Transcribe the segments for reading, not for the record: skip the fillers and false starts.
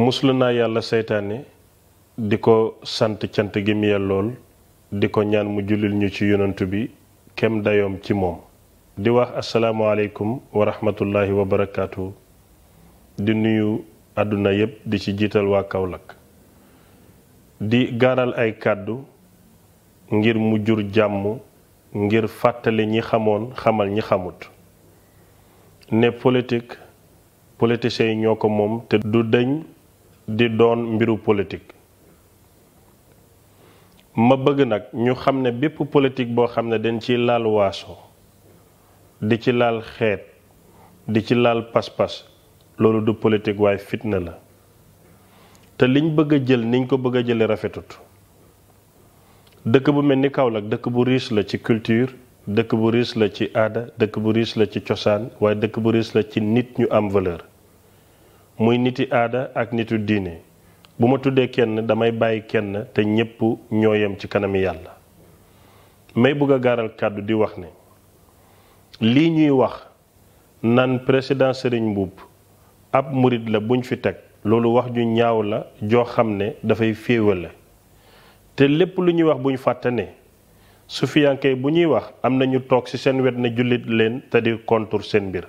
muslu naa yàlla seytaane di ko sant cant gi mu yellool di ko ñaan mu jullil ñu ci yonantu bi kem dayoom ci moom di wax asalaamaaleykum wa rahmatullahi wa barakaatu di nuyu àdduna yépp di ci jiital waa Kaolack di gaaral ay kàddu ngir mu jur jàmm ngir fàttali ñi xamoon xamal ñi xamut ne politiciens yi ñoo ko moom te du dañ di doon mbiru politique ma bëgg nag ñu xam ne bépp politique boo xam ne dañ ci laal waaso di ci laal xeet di ci laal pas-pas loolu du politique waaye fitna la te liñ bëgg a jël niñ ko bëgg a jële rafetut dëkk bu mel ni Kaolack dëkk bu riche la ci culture dëkk bu riche la ci aada dëkk bu riche la ci cosaan waaye dëkk bu riche la ci nit ñu am valeur muy niti aada ak nitu diine bu ma tuddee kenn damay bàyyi kenn te ñépp ñoo yem ci kanami yàlla may bëgg a gaaral kàddu di wax ne lii ñuy wax naan président Serigne Mboup ab murit la buñ fi teg loolu wax ju ñaaw la joo xam ne dafay féewale te lépp lu ñuy wax buñ fàtte ne sufiyankey bu ñuy wax am na ñu toog ci seen wet ne jullit leen te di kontur seen mbir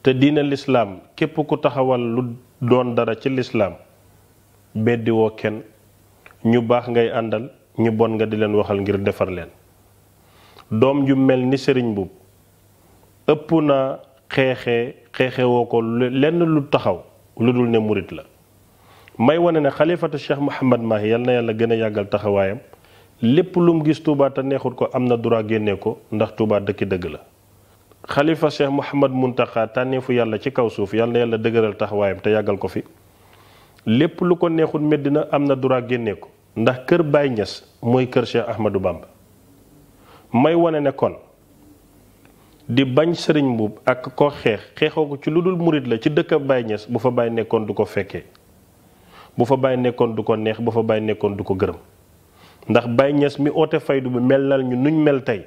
te diina lislaam képp ku taxawal lu doon dara ci lislaam beddi woo kenn ñu baax ngay àndal ñu bon nga di leen waxal ngir defar leen doom ju mel ni Serigne Mboup ëpp na xeexe woo ko lenn lu taxaw lu dul ne murit la may wane ne xalifatu Cheikh Mouhamad Mahi yal na yàlla gën a yàggal taxawaayam lépp lu mu gis Touba te neexut ko am na droit génnee ko ndax Touba dëkki dëgg la xalifa Cheikh Mouhamad Muntaxa tànneefu yàlla ci kaw suuf yal na yàlla dëgëral taxawaayam te yàggal ko fi lépp lu ko neexut Medina am na droit génnee ko ndax kër Baye Niass mooy kër Cheikh Ahmadou Bamba may wane ne kon di bañ Serigne Mboup ak ko xeexoo ko ci lu dul murit la ci dëkk Baye Niass bu fa Baye nekkoon du ko fekkee bu fa Baye nekkoon du ko neex bu fa Baye nekkoon du ko gërëm ndax Baye Niass mi oote faydu bi melal ñu nuñ mel tey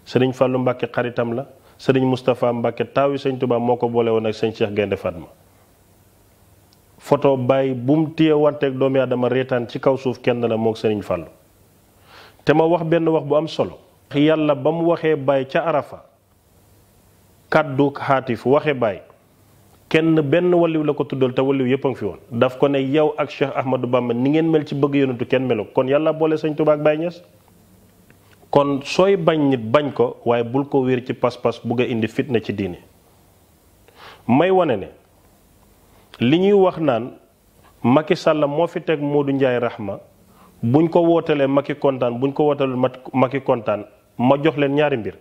Serigne Fallou Mbacke xaritam la Serigne Moustapha Mbacke taawi Sëñ Touba moo ko boole woon ak Sëñ Cheikh Gaynde Fatma photo Baye bu mu téye wanteeg doomu aadama reetaan ci kaw suuf kenn la moog Serigne Fallou te ma wax benn wax bu am solo yàlla ba mu waxee Baye ca Arafa kàddu xaatif waxe Baye kenn benn waliw la ko tuddal te waliw yépp a ngi fi woon daf ko ne yow ak Cheikh Ahmadou Bamba ni ngeen mel ci bëgg yonentu kenn melo kon yàlla boole Sëñ Touba ak Baye Niass kon sooy bañ nit bañ ko waaye bul ko wéer ci pas-pas bugg a indi fitna ci diine may wane ne li ñuy wax naan Macky Sall moo fi teg Modou Ndiaye Rahma buñ ko wootelee Macky kontaan buñ ko wootelee Macky kontaan ma jox leen ñaari mbir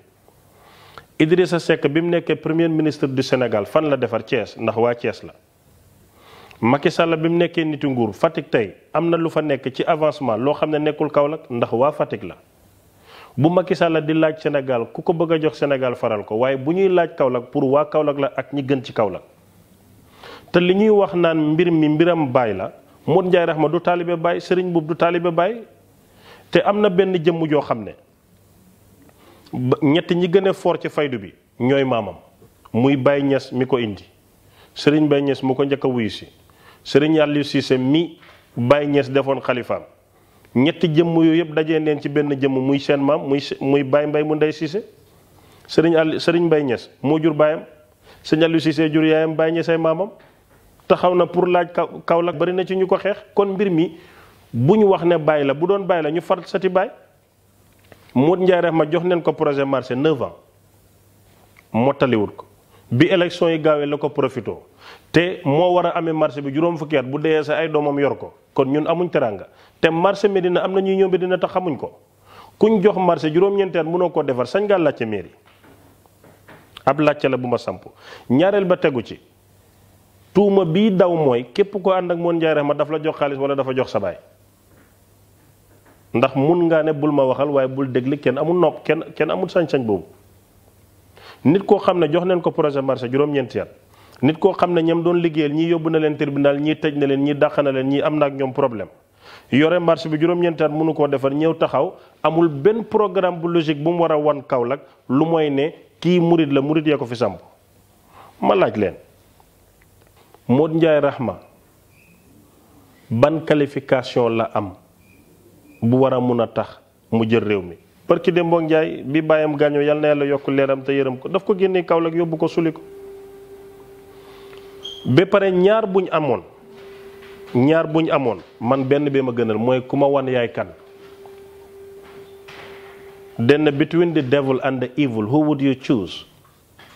Idrissa Seck bi mu nekkee premier ministre du Sénégal fan la defar Thiès ndax waa Thiès la Macky Sall bi mu nekkee nitu nguur Fatick tey am na lu fa nekk ci avancement loo xam ne nekkul Kaolack ndax waa Fatick la bu Macky Sall di laaj Sénégal ku ko bëgg a jox Sénégal faral ko waaye bu ñuy laaj Kaolack pour waa Kaolack la ak ñi gën ci Kaolack te li ñuy wax naan mbir mi mbiram Baye la Modou Ndiaye Rahma du taalibe Baye Serigne Mboup du taalibe Baye te am na benn jëmm joo xam ne ñett ñi gën a fort ci faydu bi ñooy maamam muy Baye Niass mi ko indi Serigne Baye Niass mu ko njëkk a wuyu si Serigne Aliou Cissé mi Baye Niass defoon xalifaam ñetti jëmm yooyu yëpp dajee neen ci benn jëmm muy seen maam muy Baye Mbaye mu ndey Cissé Serigne Baye Niass moo jur baayam Serigne Aliou Cissé jur yaayam Baye Niass ay maamam taxaw na pour laaj Kaolack bari na ci ñu ko xeex kon mbir mi bu ñu wax ne Baye la bu doon Baye la ñu far sati Baye Modou Ndiaye Rahma jox neen ko projet marché 9 ans mottaliwut ko bi élection yi gaawee la ko profito te moo war a amee marché bi juróom fukki at bu dee sa ay doomam yor ko kon ñun amuñ teranga te marché Médina am na ñuy ñëw Médina te xamuñ ko kuñ jox marché juróom-ñeenti at mënoo koo defar sañ ngaa laajte mairie ab laajte la bu ma samp ñaareel ba tegu ci tuuma bii daw mooy képp ko ànd ak Modou Ndiaye Rahma daf la jox xaalis wala dafa jox sa baay ndax mun ngaa ne bul ma waxal waaye bul dégli kenn amul nopp kenn amul sañ-sañ boobu nit koo xam ne jox neen ko projet marché juróom-ñeenti at nit koo xam ne ñam doon liggéeyal ñii yóbbu na leen tribunal ñii tëj na leen ñii dàq na leen ñii am na ak ñoom problème yore marché bi juróom-ñeenti at mënu koo defar ñëw taxaw amul benn programme bu logique bu mu war a wan Kaolack lu mooy ne kii murit la murit yee ko fi samp ma laaj leen Modou Ndiaye Rahma ban qualification la am bu war a mun a tax mu jël réew mi parce que Demba Ndiaye bi bàyyam gaañoo yal na yàlla yokk leeram te yërëm ko daf ko génnee Kaolack yóbbu ko suli ko ba pare ñaar buñ amoon man benn bee ma gënal mooy ku ma wan yaay kan. Then between the devil and the evil who would you choose?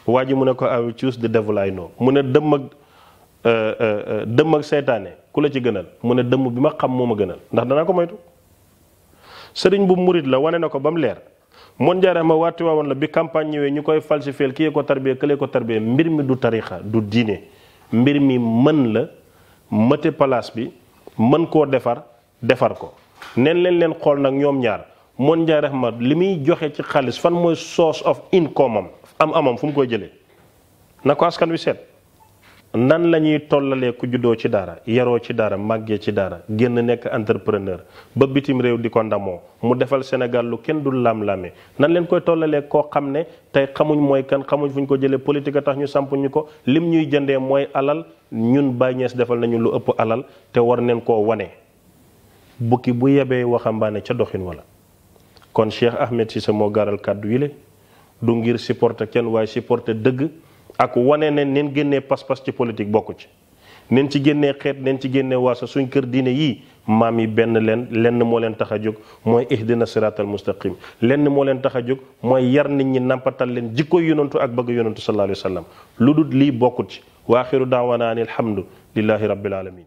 waa ji mu ne ko I will choose the devil I know mu ne dëmm ak seytaane ku la ci gënal mu ne dëmm bi ma xam moo ma gënal ndax danaa ko moytu. sëriñ bu murit la wane na ko ba mu leer Modou Ndiaye Rahma waati waawoon la bi campagne ñëwee ñu koy falsifier kii ko tarbiyee këlee ko tarbiyee mbir mi du tarixa du diine mbir mi mën la mëte place bi mën koo defar ko neen leen xool nag ñoom ñaar Modou Ndiaye Rahma li muy joxe ci xaalis fan mooy source of income am amam fu mu koy jëlee na ko askan wi seet nan la ñuy tollalee ku juddoo ci daara yaroo ci daara màggee ci daara génn nekk entrepreneur ba bitim réew di ko ndamoo mu defal Sénégal lu kenn du lam-lamee nan leen koy tollalee koo xam ne tey xamuñ mooy kan xamuñ fu ñu ko jëlee politique a tax ñu samp ñu ko lim ñuy jëndee mooy alal ñun Baye Niass defal nañu lu ëpp alal te war neen koo wane bukki bu yebee waxambaane ca doxin wala kon Cheikh Ahmed Cissé moo gaaral kàddu yi le du ngir supporter kenn waaye supporter dëgg ak wane ne neen génnee pas-pas ci politique bokku ci neen ci génnee xeet neen ci génnee waasa suñ kër diine yii maam yi lenn moo leen tax a jóg mooy ihdina siratal mustaqim lenn moo leen tax a jóg mooy yar nit ñi nampatal leen jikko yonantu ak bëgg yonantu sallallahu alayhi wa sallam lu dul lii bokkut ci wa axiru daawana an alhamdu lillahi rabbil alamin